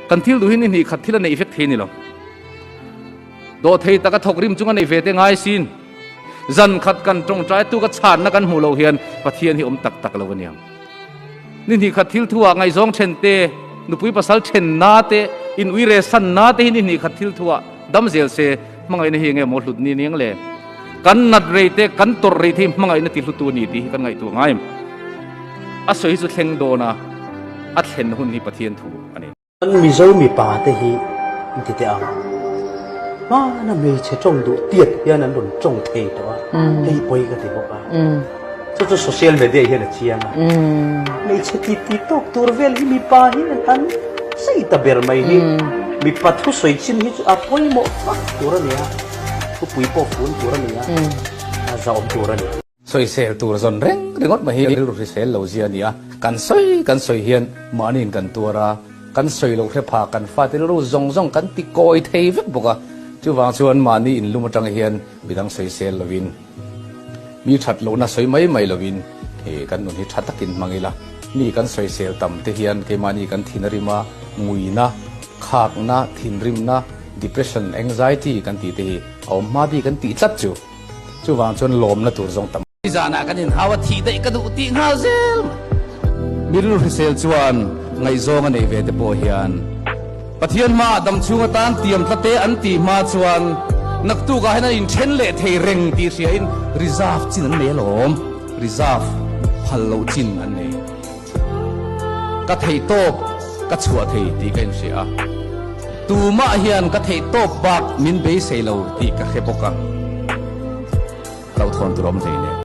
Kan thil duh hi ni hnih khat thil a neih vek thei ni lo. Dawhthei taka thawk rim chunga nei ve te ngai sin. Zan khat kan tawngtai tu ka chhanna kan hmuh loh hian Pathian hi awm tak tak lo a niang. Ni hnih khat thil thu ah ngaihzawng then te, nupui pasal then na te, in ui re san na te hi ni hnih khat thil thu ah dam zel se hmangaihna hi enge maw hlut ni niang le. Kan nat rei te, kan tawrh rei te hi hmangaihna ti hlutu a ni tih hi kan ngaihtuah ngai. A sawi hi chu thleng dawn a, a thlen hun hi Pathian thu a ni. Kan Mizo mipa te hi an ti teh ang. Hmana hmeichhe tawng duh tiat hian an rawn tawng thei tawh a, hei pawi ka ti bawk a. Chu chu social media hian a chiang a. Hmeichhe ti ti tawk tur vel hi mipa hi an sei ta ber mai hi. Mipa thusawi chin hi chu a pawimawh vak tur a ni a, thupui pawh fun tur a ni a, a zahawm tur a ni. Sawisel tur zawn reng ringawt mai hi rilru hrisel lo zia a ni a, kan sawi kan sawi hian mahniin kan tuar a, kan sawi loh hre pha kan fate rilru zawng zawng kan ti kawi thei vek bawk a, chuvang chuan mahni inlum atang hian midang sawisel lovin mi that lohna sawi mai mai lovin kan nun hi tha takin hmang ila, mi kan sawisel tam te hian keimahni kan thin a rim a, nguina, khakna, thinrimna, depression, anxiety kan tih te hi a awm hma bik an tih tlat chu. Chuvang chuan lawmna tur zawng tam. Nizanah kan inhau a thih daih ka duh tih nghal zel mai. Mi rilru hrisel chuan ngaihzawng a nei ve te pawh hian Pathian hmaah damchhung atan tiam tlate an tih hma chuan naktukah hian an inthen leh thei reng tih hriain reserve chin an nei alawm. Reserve phal loh chin an nei. Ka theihtawp ka chhuah thei tih ka inhria a, tumah hian ka theihtawp bak min beisei lo tih ka hre bawk a, hlauhthawn tur awm hlei nen.